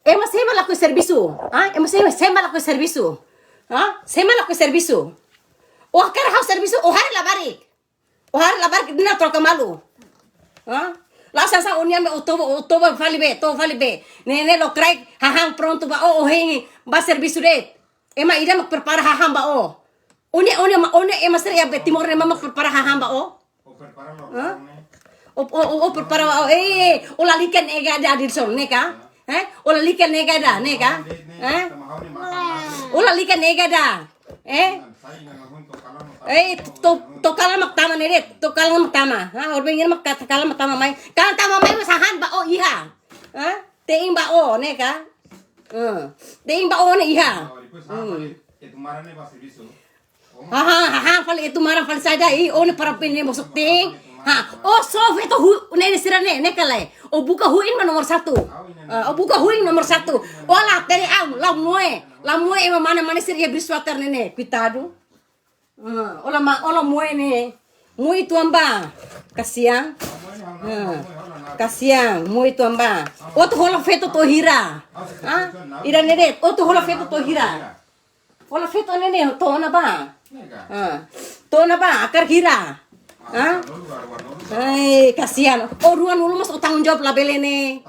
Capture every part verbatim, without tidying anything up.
Ema sé mak lakohi servisu. Ha? Ema sé, sé mak lakohi servisu. Ha? Sé mak lakohi servisu. Ó hakarak ha'u servisu, ó haree labarik. Ó haree labarik, ida-ne'e troka malu. Ha? La'ós hanesan ó-nian be, ó toba, ó toba fali be, toba fali be. Ne'e, ne'e lokraik, hahán prontu ba ó, ó hein bá servisu de'it. Ema ida mak prepara hahán ba ó. Ó-nia, ó-nia, ó-nia ema sira iha be Timor ne'e mak prepara hahán ba ó. Ó, ó, ó, ó prepara ba ó, eh, ó lalika nega ida, Adilson, ne'e ka? Eh? Ó lalika nega ida, ne'e ka? Eh? Ó lalika nega ida. Eh? Eh, to'o, to'o kalan mak tama ne'e de'it, to'o kalan mak tama. Ha, ó-nia bengin mak ka-, kalan mak tama mai. Kalan tama mai mós hahán ba ó iha. Ha? Te'in ba ó, ne'e ka? Hmm. Te'in ba ó ne'e iha. Hmm. Hahán, hahán fali, etu maran fali saida, i, ó-nia para pene mosok te'in. Ha, ó só feto hu-, ne'e, ne'e sira ne'e, ne'e ka lae. Ó buka huin mak nomor satu. Ah, ó buka huin nomor satu. Ó la hatene, ah, la moe. La moe ema mane-mane sira iha Bridgwater ne'e ne'e. Koitadu. Ah, ó la ma-, ó la moe ne'e. Moe uitoan bá. Kasian. Ah, kasian, moe uitoan bá. Ó atu hola feto to'o hira. Ah, ida-ne'e de'it, ó atu hola feto to'o hira. Hola feto ne'e ne'e, to'o ona bá. Ah. To'o ona bá, hakarak hira. Ah. Ai, kasian. Ó rua-nulu mós ó tanggung jawab labele ne'e.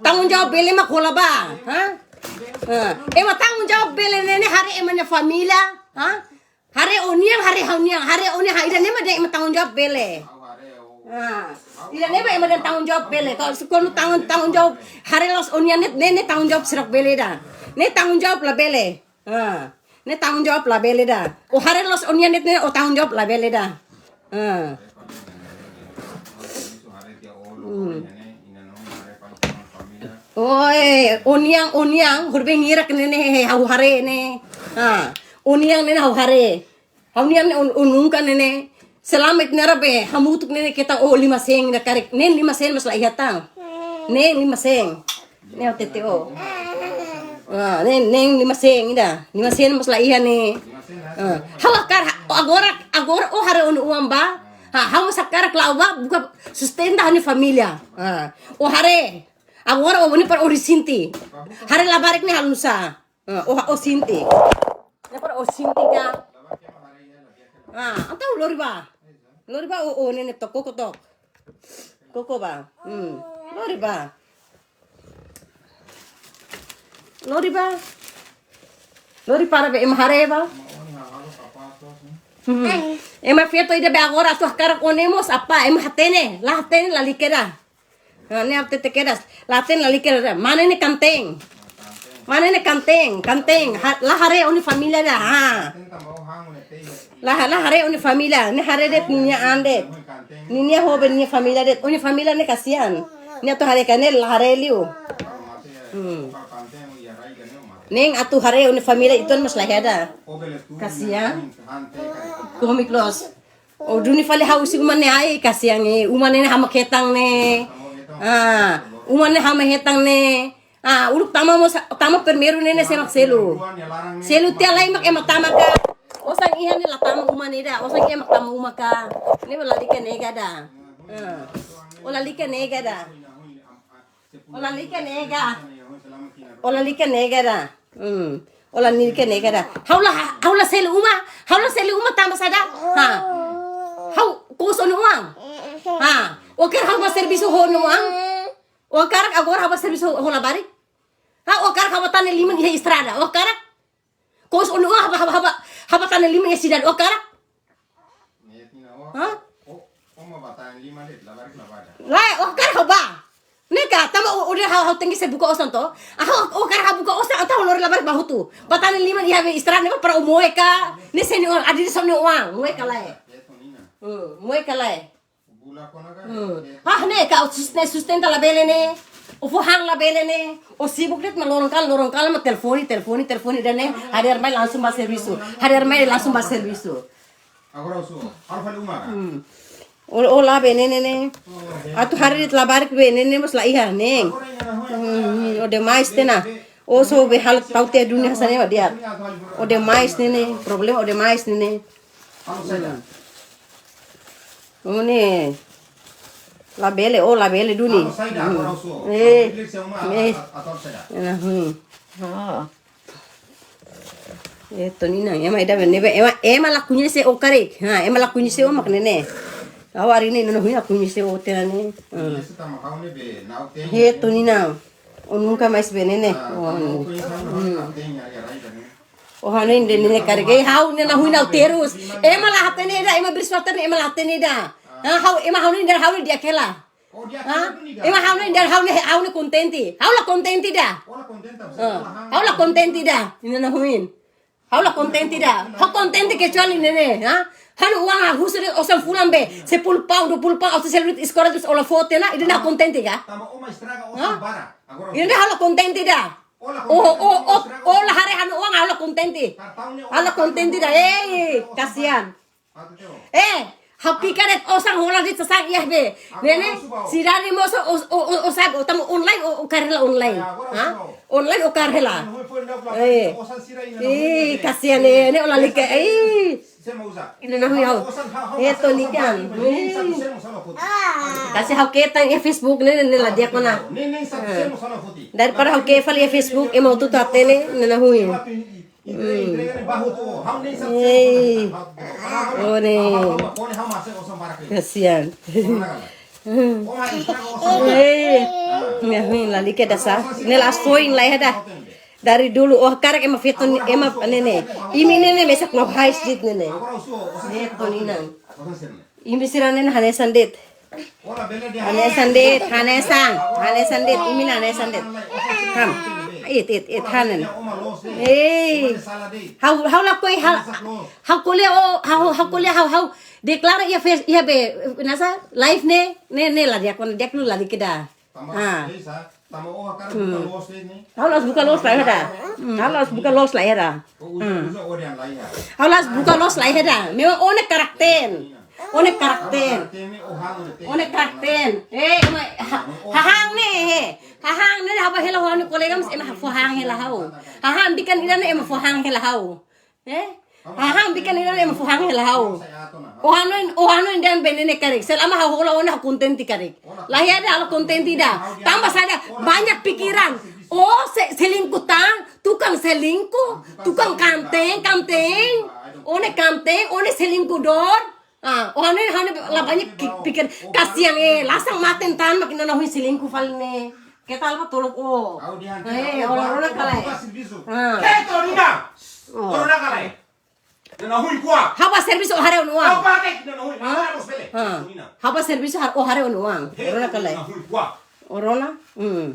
Tanggung jawab bele mak hola bá. Ah. Ah. Ema tanggung jawab bele ne'e ne'e haree ema nia família. Ah. Haree ó-nian, haree ha'u-nian. Haree ó-nian, ha, ida-ne'e mak dehan ema tanggung jawab bele. Ah. Ida-ne'e mak ema dehan tanggung jawab bele. Kalau se kuandu tanggung, tanggung jawab, haree loos ó-nian ne'e, ne'e, ne'e tanggung jawab seidauk bele ida. Ne'e tanggung jawab labele. Ah, ne'e tanggung jawab labele ida. Ó haree loos ó-nian de'it ne'e ó tanggung jawab labele ida. Ah. Hmm. Oe, ó-nian, ó-nian, horibainhira ne'e ne'e ha'u haree ne'e. Ah, ó-nian ne'e ha'u haree. Ha'u-nian ne'e ó, ó nunka ne'e ne'e. Selama ita nara be, hamutuk ne'e ne'e keta ó lima sen ida karik. Nein lima sen mós la iha tan. Nein lima sen. Ne'e ó tete ó. Ah, nein, nein lima sen ida. Lima sen mós la iha ne'e. Ah, ha'u hakarak, agora, agora ó haree ó-nia oan bá. Ha, ha'u mós hakarak la'o bá, buka sustenta ha'u-nia família. Ah, ó haree. Agora ó bá ne'e para ó risinte. Haree labarik ne'e halo nusá. Ah, ó, ó sente. Ne'e para ó sente ka. Ah, entaun lori bá. Lori bá, ó, ó, ne'e ne'e to'o koko to'ok. Koko bá. Hmm. Lori bá. Lori bá. Lori para be ema haree bá. Hmm. Ema feto ida be agora atu hakarak ó-nia mós apá, ema hatene, la hatene lalika ida. Ah, ne'e ha'u tete kedas. La hatene lalika ida. Mane ne'e kantein. Mane ne'e kantein, kantein. Ha, la haree ó-nia família ida. Ha. La, la haree ó-nia família. Ne'e haree de'it ninia an de'it. Ninia ho be ninia família de'it. Ó-nia família ne'e kasian. Ne'e atu haree ka ne'e la haree liu. Hmm. Nein atu haree ó-nia família uitoan mós la iha ida. Kasian. Komik loos. Ó duni fali ha'u husi uma ne'e ai, kasian e, uma ne'e ne'e ha'u mak hetan ne'e. Ah, uma ne'e ha'u mak hetan ne'e. Ah, uluk tama mós, tama primeiru ne'e ne'e sé mak selu. Selu tiha lai mak ema tama ka. Osan iha ne'e la tama uma ne'e ida, osan iha mak tama uma ka. Ne'e lalika nega ida. Ah. Ó lalika nega ida. Ó lalika nega. Ó lalika nega ida. Hmm. Ó lalika nega ida. Ha'u la, ha'u la selu uma. Ha'u la selu uma tanba saida? Ha. Ha'u kous ó-nia oan. Ha. Ó hakarak ha'u bá servisu ho ó-nia oan. Ó hakarak agora ha'u bá servisu ho labarik. Ha, ó hakarak ha'u bá tane liman iha estrada. Ó hakarak. Kous ó-nia oan ha'u bá, ha'u bá, ha'u bá, ha'u bá tane liman iha sidade. Ó hakarak. Ha? Lae, ó hakarak ha'u bá. Ne'e ka, tanba ó, ó dehan ha'u, ha'u tenke sei buka osan to. Ah, ó, ó hakarak ha'u buka osan, entaun ó lori labarik bá hotu. Bá tane liman iha be estrada ne'e para ó moe ka. Ne'e sé nia oan, Adilson nia oan, moe ka lae. Hmm, moe ka lae. Hmm. Ah, ne'e ka, ó sus-, ne'e sustenta labele ne'e. Ó fó han labele ne'e. Ó sibuk de'it mak loron kalan, loron kalan mak telefone, telefone, telefone ida-ne'e. Hadeer mai langsung bá servisu. Hadeer mai langsung bá servisu. Agora ó só, halo fali uma ka? Hmm. Ó, ó la be ne'e ne'e ne'e. Atu haree de'it labarik be ne'e ne'e mós la iha ne'e. Hmm, ó demais tiha ona. Ó só be halo tau tiha dunia hanesan ne'e ba di'ak. Ó demais ne'e ne'e, problema ó demais ne'e ne'e. Halo saida? Hmm. Ó ne'e. Labele, oh, labele duni. Amo saida, agora uso. Eh, eh. Atu saida. Ina huin. Ah. Eh, Tony na, ema ida be ne'ebé, ema, ema la koñese ó karik. Ha, ema la koñese ó mak ne'e ne'e. Ha'u harii ne'e, ina huin la koñese ó tiha ne'e. Hmm. Esse tá macau ne'ebé, não tem. He, Tony na. Ó nunka mais be ne'e ne'e. Ah, ó, não conheço, não, não tem, aí, aí, aí. Ó hanoin de'it ne'e karik. Eh, ha'u ne'e ina huin ha'u terus. Ema la hatene ida, ema briswatan ema la hatene ida. Ah, ha'u, ema hanoin de'it ha'u di'ak hela. Oh, dia. Ha? Ema hanoin de'it ha'u ne'e, ha'u ne'e kontente. Ha'u la kontente ida. Oh, la kontente, ah, ha'u la kontente ida. Ina huin. Ha'u la kontente ida. Ha'u kontente kecuali ne'e ne'e, ha? Ha'u-nia oan ha'u husu de'it osan fulan be, sepuluh paun, dua puluh paun, atu selu de'it eskola, terus ó la fó tiha ona, ida-ne'e ha'u kontente ka? Tama uma estraga osan barak. Agora ida-ne'e ha'u la kontente ida. Oh, oh, oh, oh, la haree ha'u-nia oan ha'u la kontente. Ha'u la kontente ida. Eh, kasihan. Eh, ha'u pikir de'it osan hola de'it sasán iha be. Ne'e ne'e, sira ne'e mós ó, ó, ó, ó sabe, ó tama online, ó, ó kaer hela online. Ha? Online ó kaer hela. Eh. Eh, kasihan ne'e, ne'e ó lalika. Eh. Ina huin ha'u. Eh, Tony kan. Eh. Kasi ha'u ke'e tan iha Facebook ne'e, ne'e la di'ak ona. Ah. Daripada ha'u ke'e fali iha Facebook, ema hotu-hotu hatene, ina huin. Hmm. Eh. Oh, ne'e. Kasihan. Eh. Ina huin lalika ida sá. Ne'e la'ós foin la iha ida. Dari dulu, ó hakarak ema feto ne'e, ema ne'e ne'e. Imi ne'e ne'e mesak lohais de'it ne'e ne'e. Ne'e Tony na. Imi sira ne'e ne'e hanesan de'it. Hanesan de'it, hanesan, hanesan de'it, imi ne'e hanesan de'it. Kam. It, it, it, hanen. Eh. Ha'u, ha'u lakohi, ha'u, ha'u ko'alia, oh, ha'u, ha'u ko'alia, ha'u, ha'u deklara iha Face, iha be, nasa, live ne'e, ne'e, ne'e la di'ak, di'ak liu lalika ida. Ah. Hmm. Ha'u la'ós buka loos la iha ida. Hmm, ha'u la'ós buka loos la iha ida. Hmm. Ha'u la'ós buka loos la iha ida. Memang ó-nia karakter. Ó-nia karakter. Ó-nia karakter. Eh, ema, ha-, hahán ne'e, he. Hahán ne'e, ha'u bá hela ho ha'u-nia kolega, mas ema fó han hela ha'u. Hahán bikan ida-ne'e ema fó han hela ha'u. Eh? Hahán bikan ida-ne'e ema fó han hela ha'u. Ó hanoin, ó hanoin dehan be ne'e ne'e karik. Selama ha'u hola ó-nia ha'u kontente karik. La iha ida ha'u la kontente ida. Tanba saida, banyak pikiran. Ó se-, selingkuh tan, tukang selingkuh, tukang kamteng, kamteng. Ó-nia kamteng, ó-nia selingkuhdór. Ah, ó hanoin, hanoin la banyak ki-, pikir. Kasihan, eh, lasang maten tan mak ina huin selingkuh fali ne'e. Keta alba tolok ó. Ha'u dehan, eh, ha'u la rona ka lae. Buka servisu. Ah. Keto nina. Oh. Rona ka lae. Ina huin kuak. Ha'u bá servisu ó haree ó-nia oan. Ha'u bá tek ina huin. Ah. Ha'u haree bos bele. Ah. Keto nina. Ha'u bá servisu har-, ó haree ó-nia oan. Keto nina huin kuak. Rona ka lae. Ó rona? Hmm.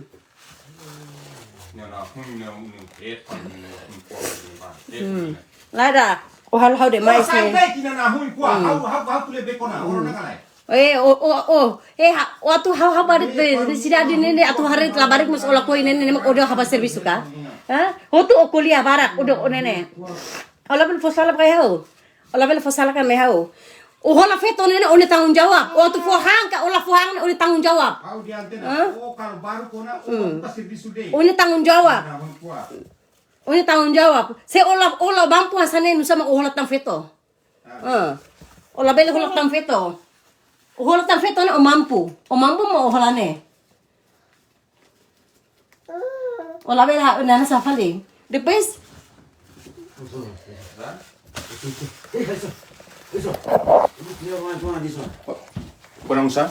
Ina huin, ina huin, keto nina huin kuak, ina huin kuak. Hmm. Lae ida. Ó halo ha'u demais, ó sai ne'e. Tek ina huin kuak. Hmm. Ha'u, ha'u, ha'u ko'alia be kona. Ó rona ka lae. Eh, ó, ó, ó. Eh, ha'u, ó atu ha'u, ha'u bá de'it be, be sidade ne'e ne'e, atu haree labarik mós ó lakohi ne'e ne'e, ne'e mak ó dehan ha'u bá servisu ka? Hah? Hotu ó ko'alia barak, ó dehan ó ne'e ne'e. Ó labele fó sala ba ha'u. Ó labele fó sala ka mai ha'u. Ó hola feto ne'e ne'e, ó-nia tanggung jawab. Ó atu fó han ka, ó la fó han, ó-nia tanggung jawab. Ha'u dehan tiha ona, hah? Ó kalau baru kona, ó, hmm, buka servisu de'it. Ó-nia tanggung jawab. Ina huin kuak. Ó-nia tanggung jawab. Se ó la, ó la mampu hanesan ne'e nusá mak ó hola tan feto. Ah. Ó labele hola tan feto. Ó hola tan feto ne'e ó mampu. Ó mampu mak ó hola ne'e. Ó labele ha-, nana safali. Depois. Bonang sa?